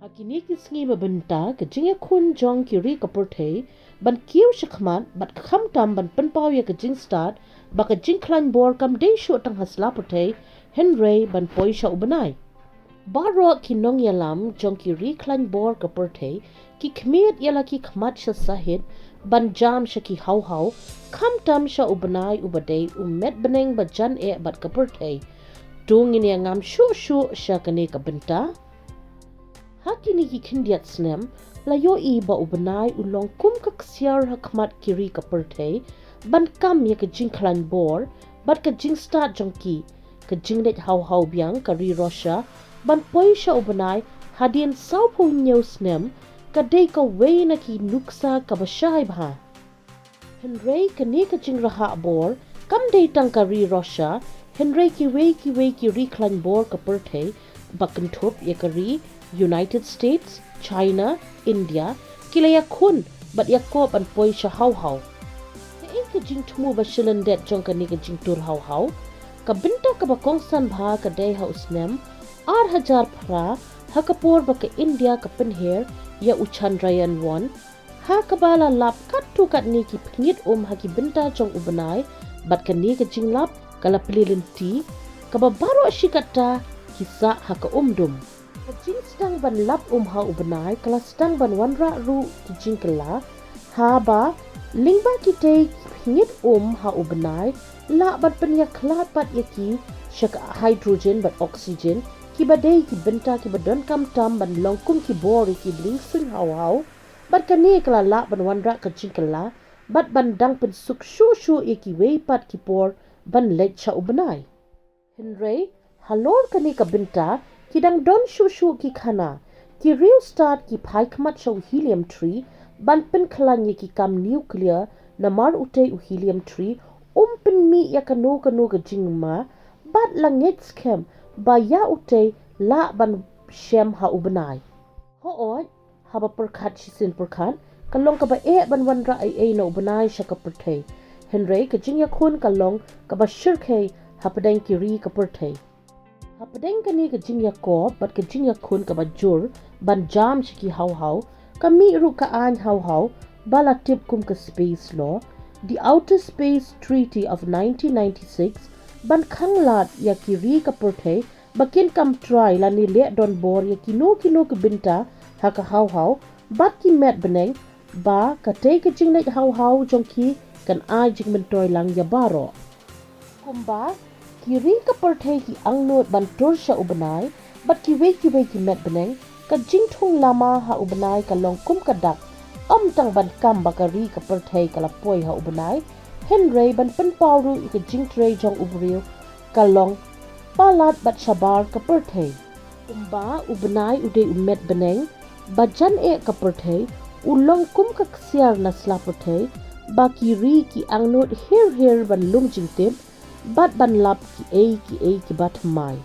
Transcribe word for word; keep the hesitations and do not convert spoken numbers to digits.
Ha kine ki sngi ba bynta, ka jingïakhun jong ki ri ka pyrthei ban kiew shakhmat bad khamtam ban pynpaw ïa ka jingstad ba ka jingkhlaiñ bor kam dei shuh tang ha sla pyrthei, hynrei ban poi sha u bnai. Baroh ki nongïalam jong ki ri khlaiñ bor ka pyrthei ki khmied ïa la ki khmat sha sahit ban jam sha ki hawhaw, khamtam sha u bnai uba dei u met bneng ba jan eh bad ka pyrthei. To ngin ïa ngam shuh shuh sha kane ka bynta. Ha kine ki khyndiat snem la ïohi ba u bnai u long kum ka ksiar ha khmat ki ri ka pyrthei ban kam ïa ka jingkhlaiñ bor bad ka jingstad jong ki. Ka jingleit hawhaw biang ka ri Russia ban poi sha u bnai hadien sawphew hynñiew snem ka dei kawei na ki nuksa kaba shai bha. Hynrei kane ka jingrhah bor kam dei tang ka ri Russia, hynrei kiwei kiwei ki ri khlaiñ bor ka pyrthei ba kynthup ïa ka ri United States, China, India, ki la ïakhun bad ïakob ban poi sha hawhaw. Kaei ka jingthmu ba shlyndet jong kane ka jingtur hawhaw? Ka bynta kaba kongsan bha ka dei ha u snem ar hajar phra, ha ka por ba ka India ka pynher ïa u Chandrayaan one, ha kaba la lap katto katne ki phngit um ha ki bynta jong u bnai, bad kane ka jinglap ka la plie lynti, kaba baroh shi katta ki sah ha ka um dum. Ka jingsdang ban lap um ha u bnai ka la sdang ban wanrah ruh ki jingkylla, haba lyngba kitei ki phngit um ha u bnai lah ban pynïakhlad pat ïa ki sha ka hydrogen bad oxygen, kiba dei ki bynta kiba donkam tam ban long kum ki bor ïa ki liengsuiñ hawhaw. Bad kane ka la lah ban wanrah ka jingkylla bad ban dang pynsuk shuh shuh ïa kiwei pat ki por ban leit sha u bnai. Hynrei halor kane ka bynta ki dang don shuh shuh ki khana. Ki riewstad ki phai khmat sha u helium three ban pynkhlaiñ ïa ki kam nuclear, namar utei u helium three um pynmih ïa kano kano ka jingma, bad la ngeit skhem ba ïa utei lah ban shem ha u bnai. Hooid, haba pyrkhat shisien pyrkhat, ka long kaba eh ban wanrah ei ei na u bnai sha ka pyrthei. Hynrei ka jingïakhun ka long kaba shyrkhei hapdeng ki ri ka pyrthei. Hapdeng kane ka jingïakob bad ka jingïakhun kaba jur ban jam sha ki hawhaw, ka mih ruh ka aiñ hawhaw ba la tip kum ka Space Law, the Outer Space Treaty of nineteen ninety-six, ban khanglad ïa ki ri ka pyrthei ba kin kam trai lane leh donbor ïa kino kino ki bynta ha ka hawhaw bad ki met bneng, ba katei ka jingleit hawhaw jong ki kan ai jingmyntoi lang ïa baroh. Kumba ki ri ka pyrthei ki angnud ban tur sha u bnai bad kiwei kiwei ki met bneng, ka jingthung lama ha u bnai ka long kum ka dak, ym tang ban kam ba ka ri ka pyrthei ka la poi ha u bnai, hynrei ban pynpaw ruh ïa ka jingtrei jong u briew ka long palat bad shabar ka pyrthei. Kumba u bnai u dei u met bneng ba jan eh ka pyrthei, u long kum ka ksiar na sla pyrthei ba ki ri ki angnud her her ban lum jingtip bad ban lap kiei kiei kiba thymmai.